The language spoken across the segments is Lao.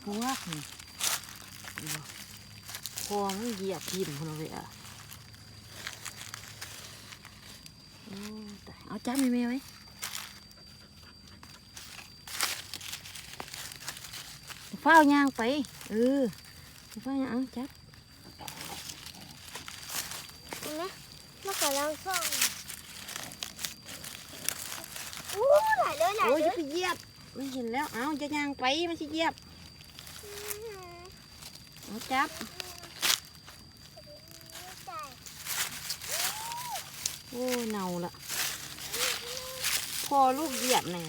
ປວກນີ້ ເຫັນບໍ່? ພໍມັນຢຽບຖິ້ມພຸ້ນເລີຍອະ. ໂອ້ ຕາຍ ເອົາ ຈັບໃຫ້ແມ່ໄວ້. ຟ້າວຍ່າງໄປ ເອີ ຟ້າວຍ່າງ ເອົາ ຈັບ. ເຫັນໄໝ? ມັນກຳລັງຊ່ອງ. ໂອ້ ຫຼາຍເລີຍ ຫຼາຍເລີຍ. ໂອ້ຍ ຢ່າໄປຢຽບ ມັນເຫັນແລ້ວ. ເອົາ ຢ່າຍ່າງໄປ ມັນຊິຢຽບ. ອື ເອົາ ຈັບ. ໂອ້ຍ ເນົ່າລະ ພໍລູກຢຽບແນ່.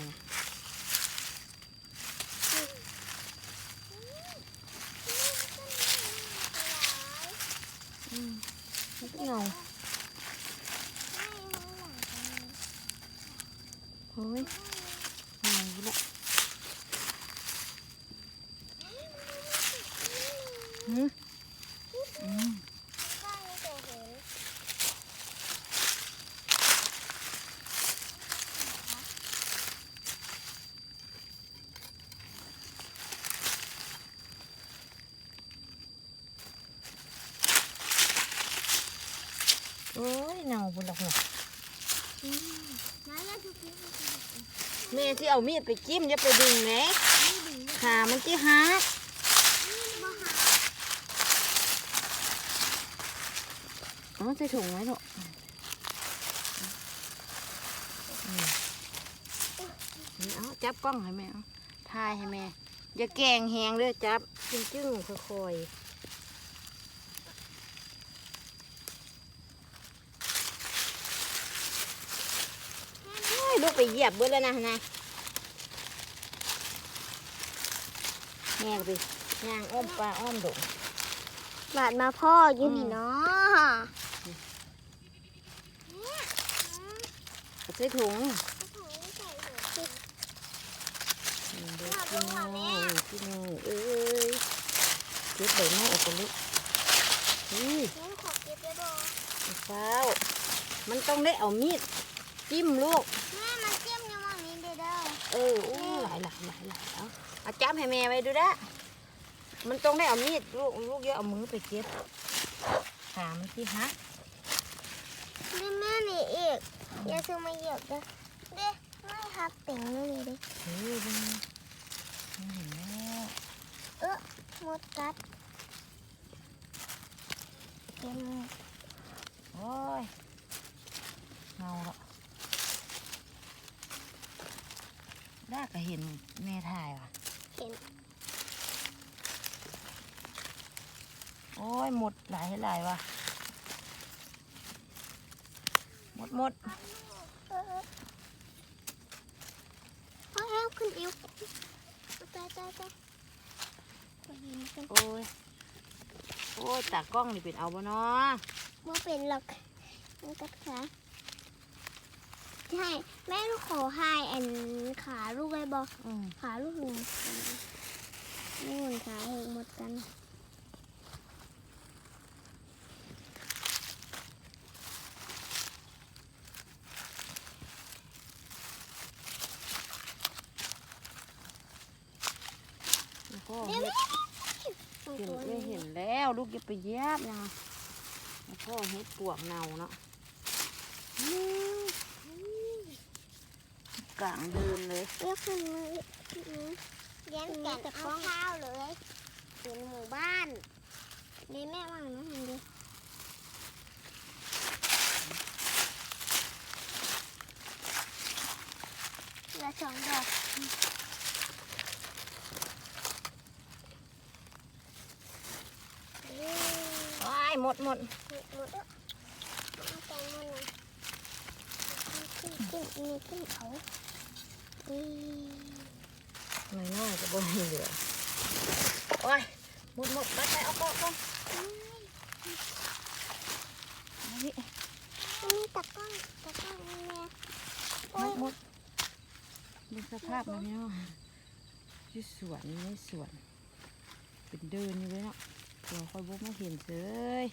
ອືມ ມັນເນົ່າ. ໂອ້ຍ ເນົ່າລະ. ຫື ອືມ. ໂອ້ຍ ເນົ່າພຸ້ນດອກນະ. ອືມ ມາແລ້ວ ແມ່ຊິເອົາມີດໄປຈິ້ມ ຢ່າໄປດຶງເດ້ ຂາມັນຊິຫັກ. ບໍ່ຫັກ. ເອົາໃສ່ຖົງໄວ້ເນາະ. ອືມ ເອົາ ຈັບກ້ອງໃຫ້ແມ່ ເອົາ ຖ່າຍໃຫ້ແມ່. ຢ່າແກ່ງແຮງເດີ້ ຈັບຈຶ່ງໆ ຄ່ອຍໆ. ໂອ້ຍ ລູກໄປຢຽບເບິດແລ້ວນະ ນະ ແມ່ກໍໄປຍ່າງອ້ອມປ່າອ້ອມດົງ ບາດມາພໍ້ຢູ່ນີ້ເນາະ. ອືມ ເອົາໃສ່ຖົງ ເອົາໃສ່ຖົງ ນີ້ເດີພີ່ນ້ອງ ພີ່ນ້ອງເອີຍ ເກັບໃບໄມ້ອອກກ່ອນລູກ. ເອີຍ ແມ່ ຂໍເກັບໄດ້ບໍ່? ຟ້າວ ມັນຕ້ອງໄດ້ເອົາມີດຈິ້ມລູກ. ແມ່ ມັນຈິ້ມຢູ່ໝ່ອງນີ້ເດີ. ເອີ ໂອ້ ຫຼາຍໆ ເອົາ ເອົາຈັບໃຫ້ແມ່ໄວ້ດູດາ. ມັນຕ້ອງໄດ້ເອົາມີດລູກ ລູກຢ່າເອົາມືໄປເກັບ ຂາມັນຊິຫັກ. ແມ່ ນີ້ອີກ ຢ່າຊື້ມາຢຽບເດີ້ ເດ້ ໄມ້ຫັກເຕັມຢູ່ນີ້ເດ້. ເອີ ເບິ່ງ ມັນເຫັນແລ້ວ. ເອີ ມົດກັດ ເຕັມ. ໂອ້ຍ ເນົ່າລະ. ດາກໍເຫັນແມ່ຖ່າຍວ່າ ເຫັນ. ໂອ້ຍ ມົດຫຼາຍໃຫ້ຫຼາຍວ່າ ມົດ ມົດ. ເອີ ເອົາ ເອົາຂຶ້ນອີກ. ຕາຍ ຕາຍ ຕາຍ. ໂອ້ຍ ໂອ້ຍ ຕາກ້ອງນີ້ເປັນເອົາບໍ່ນໍ? ບໍ່ເປັນດອກ ມັນກັດຂາ. ໃຊ່ ແມ່ລູກຂໍຖ່າຍອັນຂາລູກໄດ້ບໍ່? ອືມ ຂາລູກນີ້ ນີ້ມັນຂາເຮັດໝົດກັນ. ພໍ່ເຮັດ ເຫັນ ເອີຍ ເຫັນແລ້ວ ລູກຢ່າໄປຢຽບນະ. ພໍ່ເຮັດປວກເນົ່າເນາະ ກາງເດີ່ນເລີຍ. ເອີຍ ຂຶ້ນມາອີກ ອື ຢ້ານກັນເອົາເຊົ້າເລີຍ ເປັນໝູ່ບ້ານ. ນີ້ແມ່ວາງມາຫັ້ນເດ້ ເຫຼືອສອງດອກ. ໂອ້ຍ ໝົດ ໝົດ ໝົດ ໝົດ. ເອົາໄປໝົດນະ ຂຶ້ນ ຂຶ້ນ ນີ້ຂຶ້ນເອົາ ນີ້. ໜ້ອຍໆ ກໍບໍ່ໃຫ້ເຫຼືອ. ໂອ້ຍ ໝົດ ໝົດ ໄປ ໄປ ເອົາເກາະກ່ອນ. ນີ້ ນີ້ຕາກ້ອງ ຕາກ້ອງນີ້ແມ່. ໂອ້ຍ ໝົດ ໝົດ. ເບິ່ງສະພາບມັນພີ່ນ້ອງ ຢູ່ສວນ ຢູ່ໃນສວນ ເປັນເດີ່ນຢູ່ເລີຍເນາະ. ຕົວຂ້ອຍບໍ່ມາເຫັນເສີຍ.